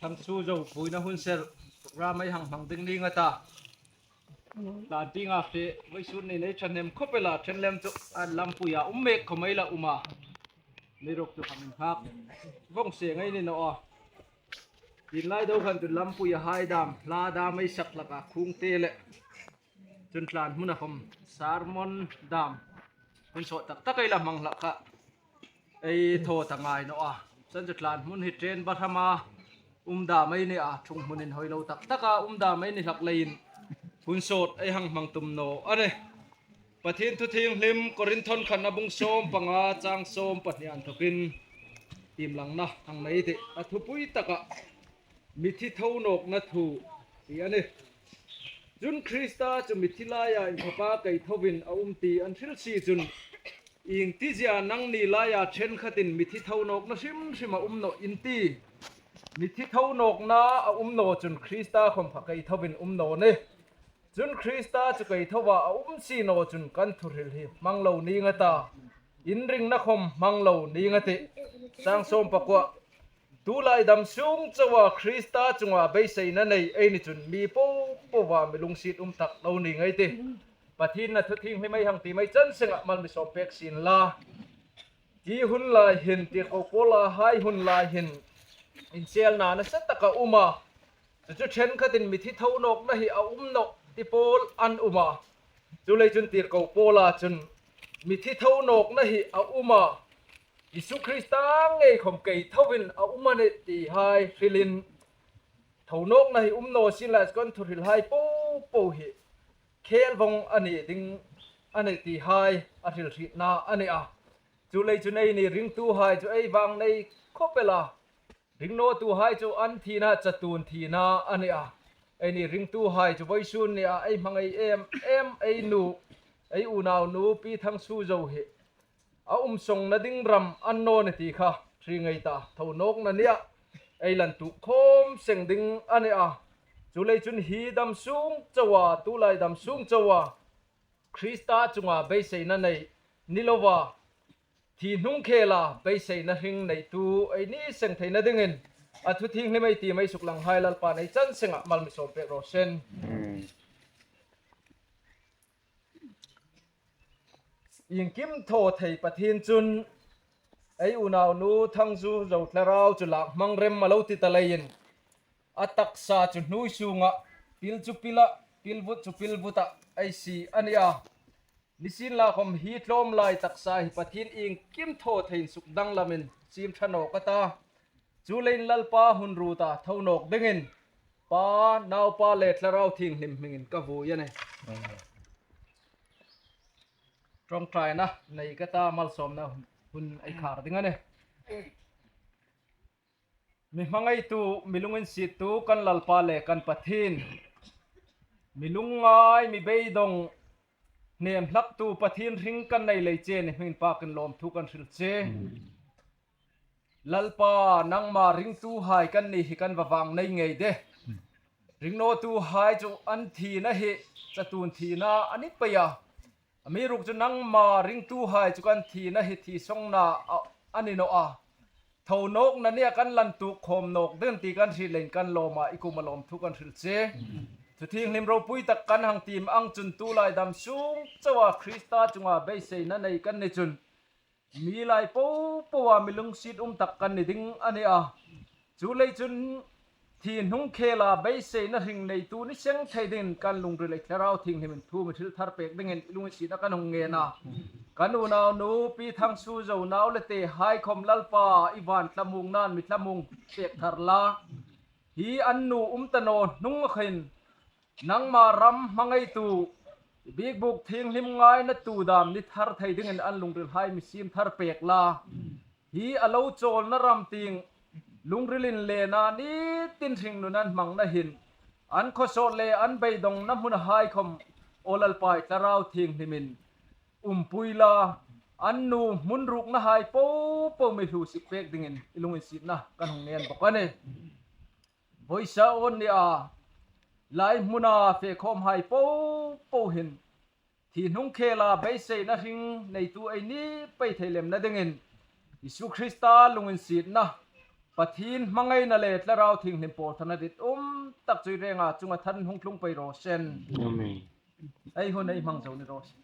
Thangsu zo puina hun ser program ai hang hmang ding ni nga ta. Tlan pi nga fi voi sun ni nei thahnem khawp ela then lem chu an lampuia um mek khaw mai la uma. Ni ruk chu hang in nghak vawng se ngai ni no a. Tinlai do khan chu lampuia hai dam hla dam ai sak laka khung te leh chun tlan hmun a hawm sermon dam hun sawh tak tak ei la hmang hlak kha ei thaw ta ngai nawh a chuan chu tlan hmun hi train bahrama um dah mai ni a thung hmun in hawi lo tak tak a um dah mai ni hlak leiin hun sawt ei hang hmang tum nawh a ni. Pathian thu thianghlim Korinthon khan a bung 15 chang 12 an thawkin tim langna ang mai tih a thupui takah mithi tho nawkna thu tih a ni. Chun Krista chu mithi laia inthawka kei thovin a um tih an hrilh si chun ing tizia nangni laia thenkhatin mithi tho nawkna hrim hrim a um nawh in ti. Mithi tho nawkna a um naw chun Krista khawmpha kei thovin um naw ni. Cun Krista cu kei tho ah a um si naw cun kan thuhril hi hmang lo ning a ta. Inn ring na khom hmang lo ning a ti. Sang 19. Tu lai dam sung cho ah Krista cungah beisei na nei ei ni cun mi popoh ah mi lungsit um tak lo ning ei ti. Pathin na thuthing hi mei hang ti mei can singah mal mi sawm pek sin la. Ti hun lai hin ti ko pawl a hai hun lai hin in sel na nasa taka uma. Cucu ṭhenkhat in mithi tho nawknak hi a um nok ti pawl an um a. Culei cun tir ko pawl ahcun mithi tho nawknak hi a um a. Jesuh Krista ngei khom kei tho in a um a nih ti hai hril in tho nawknak hi um naw sin lai kan thuhril hai popo hi khel vong ani ding ani ti hai a hril hrih na ani a. Culei cun ei nih ringtu hai cu ei vang nei khopela Ringnawtu hai cu an thihna catun thihna an i a. Ei nih ringtu hai cu voisun nih a ei hmang ei em em ei nu ei unau nu Pi Thang Su Zo hi a um song na ding ram an nawn i ti kha hri ngei ta tho nawk na nia ei lan tu khawm seng ding an i a. Cu lei cun hi dam sung choa tu lai dam sung choa Krista cungah beisei na nei ni lova Thi hnung khela beiseina hring neitu ei ni seng theihna dingin a thu thianghlim ei ti mei suk lang hai Lalpa nei chan sengah mal mi sawm pek rawh sen. Ingkim thaw thei Pathian cun ei unau nu thangzu zo tlarau chu lak hmang rem a lo ti ta leiin a taksa chu hnui sungah pil chu pilah pilvut chu pilvutah ei si a ni a. Nisin lakhawm hi tlawm lai taksa hi Pathian ing kim thaw thein suk danglam in sim tha nawk a ta. Chu lein Lalpa hun rut ah tho nawk dingin Pa, Naupa le Thlarau Thianghlim hmingin ka vui a ni. Tawngtaina nei ka ta malsawmna hun ei khar ding a ni. Mi hmangaitu, mi lungin sittu kan Lalpa le kan Pathin, mi lungngai, mi beidong, hnem hlaktu Pathin hring kan nei lei che ni hmingin pa kan lawm thu kan hril che. Lalpa, nangmah ringtu hai kan ni hi kan va vang nei ngei de. Ringnawtu hai cu an thi na hi catun thi na an i pei a. Mi ruk cu nangmah ringtu hai cu kan thi na hi thi song na an i nawh a. Tho nawk na nih a kan lan tuk khawm nawk ding ti kan hril in kan lawm ah i kum a lawm thu kan hril che. Thuthianghlim ropui tak kan hang tim ang cun tu lai dam sung cho ah Krista cungah beisei na nei kan ni cun mi lai popo ah mi lungsit um tak kan ni ding ani a. Cu lei cun thi hnung khel ah beisei na hring neitu ni seng thei ding kan lungril ei thlarau thianghlim in thu mi thil thar pek ding in lung si na kan hung ngen a. Kan unau nu Pi Thang Su Zo nau le te hai khom Lalpa i van tlamung nan mi tlamung pek thar la. Hi an nu um tano hnung a khin nangmah ram hmangeitu bikbuk thianghlim ngai na tu dam ni thar thei ding in an lungril hai mi sim thar pek la. Hi a lo chawl na ram ting lungril in le na ni tin hring nun an hmang na hin an khawsawh le an beidong na hmun hai khom awlalpai tlarau thianghlim in umpui la an nu hmun ruk na hai po po mi hlu sik pek ding in ilung in sit na kan hung ngen bok ani. Voisa on ni a. Lai hmuna fehkhawm hai po pohin thi hnung khela beiseina hring neitu ei ni pei thei lemna dingin Isu Krista lunginsitna Pathin hmangaihna leh tlarau thinghlim pawl thana dit um tak chui renga chunga than hnung thlung pei rawh sen. Amen. Ei hun ei hmang zo ni rawh se.